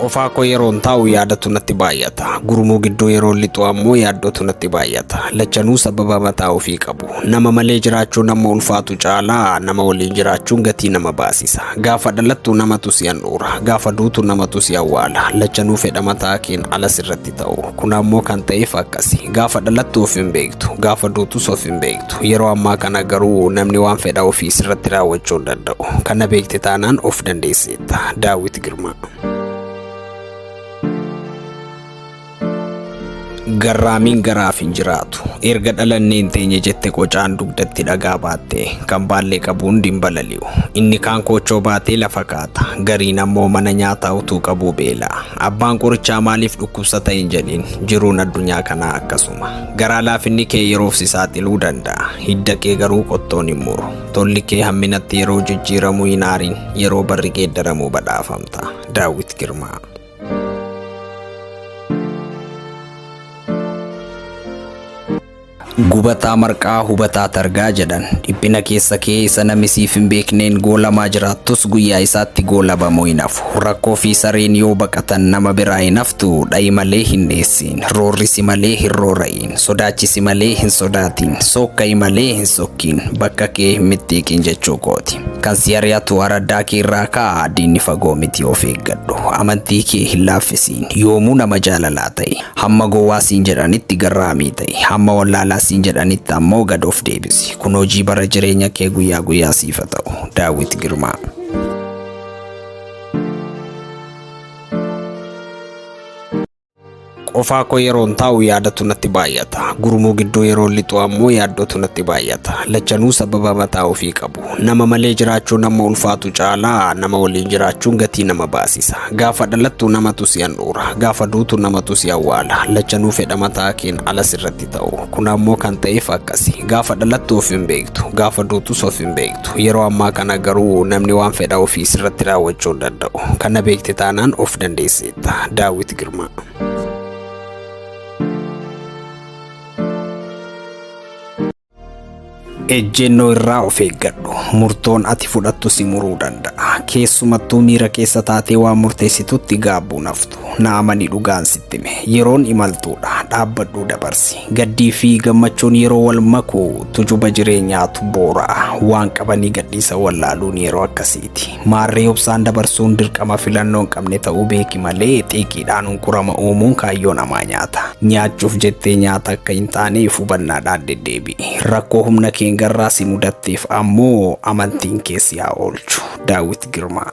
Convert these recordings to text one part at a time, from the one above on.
Qofaa koo yeroon taa'u yaadatu natti baay'ata. Gurmuu gidduu yeroon lixu ammoo yaaddootu natti baay'ata. Lachanuu sababa mataa ofii qabu. Nama malee jiraachuun amma ulfaatu caalaa nama waliin jiraachuun gatii nama baasisa. Gaafa dhalattu namatu si handhuura. Gaafa duutu namatu si awwaala. Lachanuu fedha mataa keen ala sirratti ta'u. Kun ammoo kan ta'eef akkasi. Gaafa dhalattu of hin beektu. Gaafa duutus of hin beektu. Yeroo ammaa kana garuu namni waan fedha ofii sirratti raawwachuu hin danda'u. Kana beekte taanaan of dandeesseetta. Daawit Girmaa. Garraamiin garaaf hin jiraatu. Erga dhalannee hin teenye jette qocaan dugdatti dhagaa baatte. Kan baallee qabu hundi hin balali'u. Inni kaan koochoo baatee lafa kaata. Gariin ammoo mana nyaataa utuu qabuu beela. Abbaan qorichaa maaliif dhukkubsata hin jedhin. Jiruun addunyaa kanaa akkasuma. Garaa laafinni kee yeroof si saaxiluu danda'a. Hidda kee garuu qottoon hin muru. Tolli kee hamminatti yeroo jijjiiramu hin aarin. Yeroo barri geeddaramu badhaafamta. Daawit Girmaa. Gubataa marqaa hubataa targaa jedhan. Dhiphina keessa kee isa namni siif hin beekneen goolamaa jiraattus guyyaa isaatti goolabamuu hin hafu. Rakkoo fi sareen yoo baqatan nama biraa hin haftu. Dha'i malee hin dheessin. Roorrisi malee hin roora'iin. Sodaachisi malee hin sodaatin. Sookka'i malee hin sokkiin. Bakka kee hin mixxiiqin jechuu kooti. Kan si ari'atu araddaa kee irraa ka'a. Diinni fagoo miti of eeggadhu. Amantii kee hin laaffisiin. Yoomuu nama jaalalaa ta'i. Hamma gowwaa siin jedhanitti garraamii ta'i. Hamma wallaalaa siin jedhanitti ammoo gad of deebisi. Kun hojii bara jireenya kee guyyaa guyyaa siif haa ta'u. Daawit Girmaa. Qofaa koo yeroon taa'u yaadatu natti baay'ata. Gurmuu gidduu yeroon lixu ammoo yaaddootu natti baay'ata. Lachanuu sababa mataa ofii qabu. Nama malee jiraachuun amma ulfaatu caalaa nama waliin jiraachuun gatii nama baasisa. Gaafa dhalattu namatu si handhuura. Gaafa duutu namatu si awwaala. Lachanuu fedha mataa keen ala sirratti ta'u. Kun ammoo kan ta'eef akkasi. Gaafa dhalattu of hin beektu. Gaafa duutus of hin beektu. Yeroo ammaa kana garuu namni waan fedha ofii sirratti raawwachuu hin danda'u. Kana beekte taanaan of dandeesseetta. Daawit Girmaa. Ejjennoo irraa of eeggadhu. Murtoon ati fudhattu si muruu danda'a. Keessumattuu miira keessa taatee waan murteessitutti gaabbuu naftu. Na amani dhugaan sitti hime. Yeroon imaltuudha. Dhaabbadhuu dabarsi. Gaddii fi gammachuun yeroo wal maku tujuba jireenyaatu boora'a. Waan qabanii gadhiisa wallaaluun yeroo akkasiiti. Maarree obsaan dabarsuun dirqama filannoo hin qabne ta'uu beeki malee xiiqiidhaan hunkurama uumuun kaayyoo namaa nyaata. Nyaachuuf jettee nyaata akka hin taaneef hubannaadhaan deddeebi'i. Rakkoo humna keen garraa si mudatteef ammoo amantiin kee si haa oolchu. Daawit Girmaa.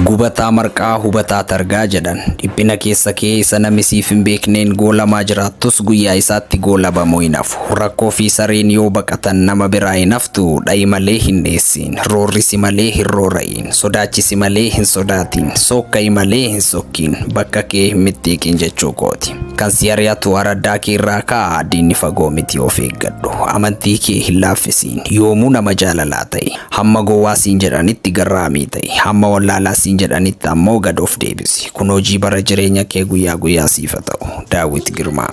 Gubataa marqaa hubataa targaa jedhan. Dhiphina keessa kee isa namni siif hin beekneen goolamaa jiraattus guyyaa isaatti goolabamuu hin hafu. Rakkoo fi sareen yoo baqatan nama biraa hin haftu. Dha'i malee hin dheessin. Roorrisi malee hin roora'iin. Sodaachisi malee hin sodaatin. Sookka'i malee hin sokkiin. Bakka kee hin mixxiiqin jechuu kooti. Kan si ari'atu araddaa kee irraa ka'a. Diinni fagoo miti of eeggadhu. Amantii kee hin laaffisiin. Yoomuu nama jaalalaa ta'i. Hamma gowwaa siin jedhanitti garraamii ta'i. Hamma wallaalaa siin jedhanitti ammoo gad of deebisi. Kun hojii bara jireenya kee guyyaa guyyaa siif haa ta'u. Daawit Girmaa.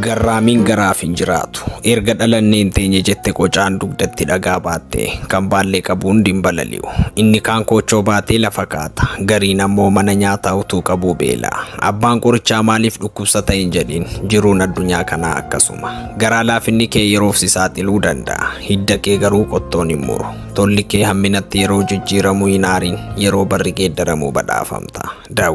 Garraamiin garaaf hin jiraatu. Erga dhalannee hin teenye jette qocaan dugdatti dhagaa baatte. Kan baallee qabu hundi hin balali'u. Inni kaan koochoo baatee lafa kaata. Gariin ammoo mana nyaataa utuu qabuu beela. Abbaan qorichaa maaliif dhukkubsata hin jedhin. Jiruun addunyaa kanaa akkasuma. Garaa laafinni kee yeroof si saaxiluu danda'a. Hidda kee garuu qottoon hin muru. Tolli kee hamminatti yeroo jijjiiramu hin aarin. Yeroo barri geeddaramu badhaafamta. Daawit.